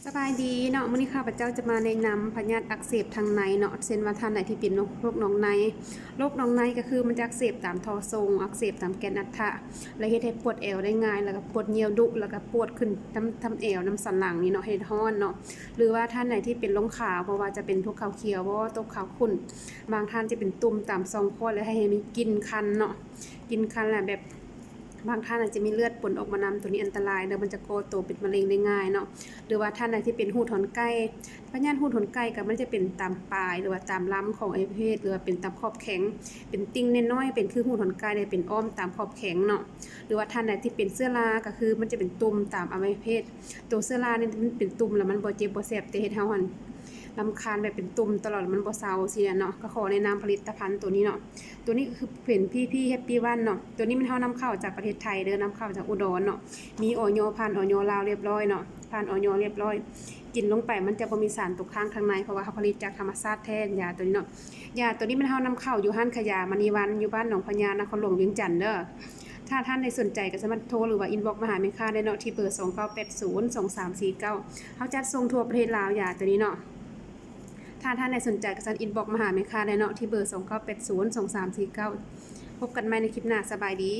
ສະບາຍດີເນາະ, ມື້ນີ້ຂ້າພະເຈົ້າຈະມາແນະນຳພະຍາດອັກເສບທາງໃນເນາະ, ເຊັ່ນວ່າທ່ານໃດທີ່ເປັນໂລກ ໂລກໜອງໃນ. ໂລກໜອງໃນກໍຄືມັນຈະອັກເສບຕາມທໍ່ຊົງ, ອັກເສບຕາມແກນອັດຖະ ແລະ ເຮັດໃຫ້ປວດແອວໄດ້ງ່າຍ, ແລ້ວກໍປວດຍ່ຽວດຸ, ແລ້ວກໍປວດຂຶ້ນນຳ ນຳແອວ, ນຳສັນຫຼັງນີ້ເນາະ, ເຮັດຮ້ອນເນາະ. ຫຼືວ່າທ່ານໃດທີ່ເປັນລົງຂາວ, ບໍ່ວ່າຈະເປັນພວກຂາວຂຽວບໍ, ຕົກຂາວຂຸ້ນ, ບາງທ່ານຈະເປັນຕຸ່ມຕາມຊ່ອງຄອດ ແລ້ວເຮັດໃຫ້ມີກິ່ນຄັນເນາະ, ກິ່ນຄັນ ແລ້ວແບບ ບາງທ່ານອາດຈະມີເລືອດປົນອອກມານຳ, ໂຕນີ້ອັນຕະລາຍເດີ, ມັນຈະກໍ່ໂຕເປັນມະເຮັງໄດ້ງ່າຍເນາະ. ຫຼືວ່າທ່ານໃດທີ່ເປັນຮູດຫອນໄກ່, ພະຍາດຮູດຫອນໄກ່ກໍມັນຈະເປັນຕາມປາຍ ຫຼືວ່າຕາມລຳຂອງອະໄວຍະເພດ ຫຼືວ່າເປັນຕາມຂອບແຂ້ງ, ເປັນຕິ່ງນ້ອຍໆ ເປັນຄືຮູດຫອນໄກ່ ແລະ ເປັນອ້ອມຕາມຂອບແຂ້ງເນາະ. ຫຼືວ່າທ່ານໃດທີ່ເປັນເຊື້ອລາ ກໍຄືມັນຈະເປັນຕຸ່ມຕາມອະໄວຍະເພດ. ໂຕເຊື້ອລານີ້ມັນເປັນຕຸ່ມ ແລ້ວມັນບໍ່ເຈັບບໍ່ແສບ, ແຕ່ເຮັດໃຫ້ເຮົາຫັ້ນລຳຄານ ແບບເປັນຕຸ່ມຕະຫຼອດ ແລ້ວມັນບໍ່ເຊົາຊີ້ນະເນາະ. ກໍຂໍແນະນຳຜະລິດຕະພັນໂຕນີ້ເນາະ. ໂຕນີ້ກໍຄືເປັນ ພີພີ Happy One ເນາະ. ໂຕນີ້ແມ່ນເຮົານຳເຂົ້າຈາກປະເທດໄທເດີ, ນຳເຂົ້າຈາກອຸດອນເນາະ, ມີ ອອຍ ຜ່ານ ອອຍ ລາວລຽບຮ້ອຍເນາະ, ຜ່ານ ອອຍ ລຽບຮ້ອຍ. ກິນລົງໄປມັນຈະບໍ່ມີສານຕົກຄ້າງທາງໃນ ເພາະວ່າເຮົາຜະລິດຈາກທຳມະຊາດແທ້ ຢາໂຕນີ້ເນາະ. ຢາໂຕນີ້ແມ່ນເຮົານຳເຂົ້າຢູ່ຮ້ານຂາຍຢາມະນີວັນ ຢູ່ບ້ານໜອງພະຍາ ນະຄອນຫຼວງວຽງຈັນເດີ. ຖ້າທ່ານໃດສົນໃຈກໍສາມາດໂທ ຫຼືວ່າ inbox ມາຫາແມ່ຄ້າໄດ້ເນາະ ທີ່ເບີ ສອງເກົ້າແປດສູນ ສອງສາມສີ່ເກົ້າ. ເຮົາຈັດສົ່ງທົ່ວປະເທດລາວ ຢາໂຕນີ້ເນາະ. ຖ້າທ່ານໃດສົນໃຈກໍສາມາດ inbox ມາຫາແມ່ຄ້າໄດ້ເນາະ ທີ່ເບີ ສອງເກົ້າແປດສູນ ສອງສາມສີ່ເກົ້າ. ພົບກັນໃໝ່ໃນຄລິບໜ້າ. ສະບາຍດີ.